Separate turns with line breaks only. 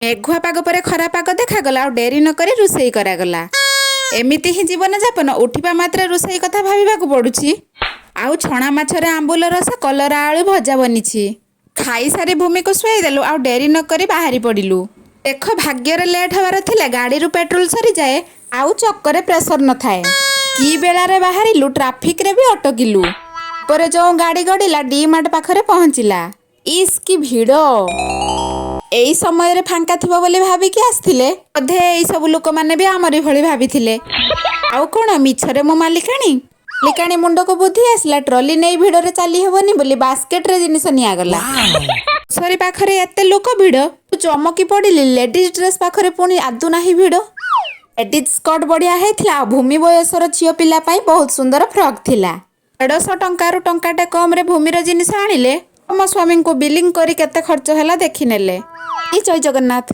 ମେଘୁଆ ପାଗ ପରେ ଖରା ପାଗ ଦେଖାଗଲା ଆଉ ଡେରି ନକରି ରୋଷେଇ କରାଗଲା। ଏମିତି ହିଁ ଜୀବନ ଯାପନ। ଉଠିବା ମାତ୍ରେ ରୋଷେଇ କଥା ଭାବିବାକୁ ପଡୁଛି। ଆଉ ଛଣା ମାଛରେ ଆମ୍ବୁଲ ରସ, କଲରା ଆଳୁ ଭଜା ବନିଛି। ଖାଇସାରି ଭୂମିକୁ ଶୁଆଇଦେଲୁ ଆଉ ଡେରି ନକରି ବାହାରି ପଡ଼ିଲୁ। ଦେଖ, ଭାଗ୍ୟରେ ଲେଟ୍ ହେବାର ଥିଲା, ଗାଡ଼ିରୁ ପେଟ୍ରୋଲ ସରିଯାଏ ଆଉ ଚକରେ ପ୍ରେସର ନଥାଏ। କି ବେଳାରେ ବାହାରିଲୁ, ଟ୍ରାଫିକରେ ବି ଅଟକିଲୁ। ପରେ ଯୋଉ ଗାଡ଼ି ଗଡ଼ିଲା, ଡି ମାର୍ଟ ପାଖରେ ପହଞ୍ଚିଲା। ଇସ୍, କି ଭିଡ଼! ଏଇ ସମୟରେ ଫାଙ୍କା ଥିବ ବୋଲି ଭାବିକି ଆସିଥିଲେ ବୋଧେ। ଏଇ ସବୁ ଲୋକମାନେ ବି ଆମରି ଭଳି ଭାବିଥିଲେ। ଆଉ କଣ, ମିଛରେ ମୁଁ ମାଲିକାଣୀ ମାଲିକାଣୀ ମୁଣ୍ଡକୁ ବୁଦ୍ଧି ଆସିଲା, ଟ୍ରଲି ନେଇ ଭିଡ଼ରେ ଚାଲି ହେବନି ବୋଲି ବାସ୍କେଟରେ ଜିନିଷ ନିଆଗଲା। ସରି ପାଖରେ ଏତେ ଲୋକ ଭିଡ଼, ଚମକି ପଡ଼ିଲି। ଲେଡିଜ ଡ୍ରେସ୍ ପାଖରେ ପୁଣି ଆଦୌ ନାହିଁ ଭିଡ଼। ଲେଡିଜ ସ୍କର୍ଟ ବଢିଆ ହେଇଥିଲା ଆଉ ଭୂମି ବୟସର ଝିଅ ପିଲା ପାଇଁ ବହୁତ ସୁନ୍ଦର ଫ୍ରକ୍ ଥିଲା। 150 ଟଙ୍କାରୁ ଟଙ୍କାଟେ କମରେ ଭୂମିର ଜିନିଷ ଆଣିଲେ। ଆମ ସ୍ୱାମୀଙ୍କୁ ବିଲିଂ କରି କେତେ ଖର୍ଚ୍ଚ ହେଲା ଦେଖିନେଲେ। ଜୟ ଜଗନ୍ନାଥ।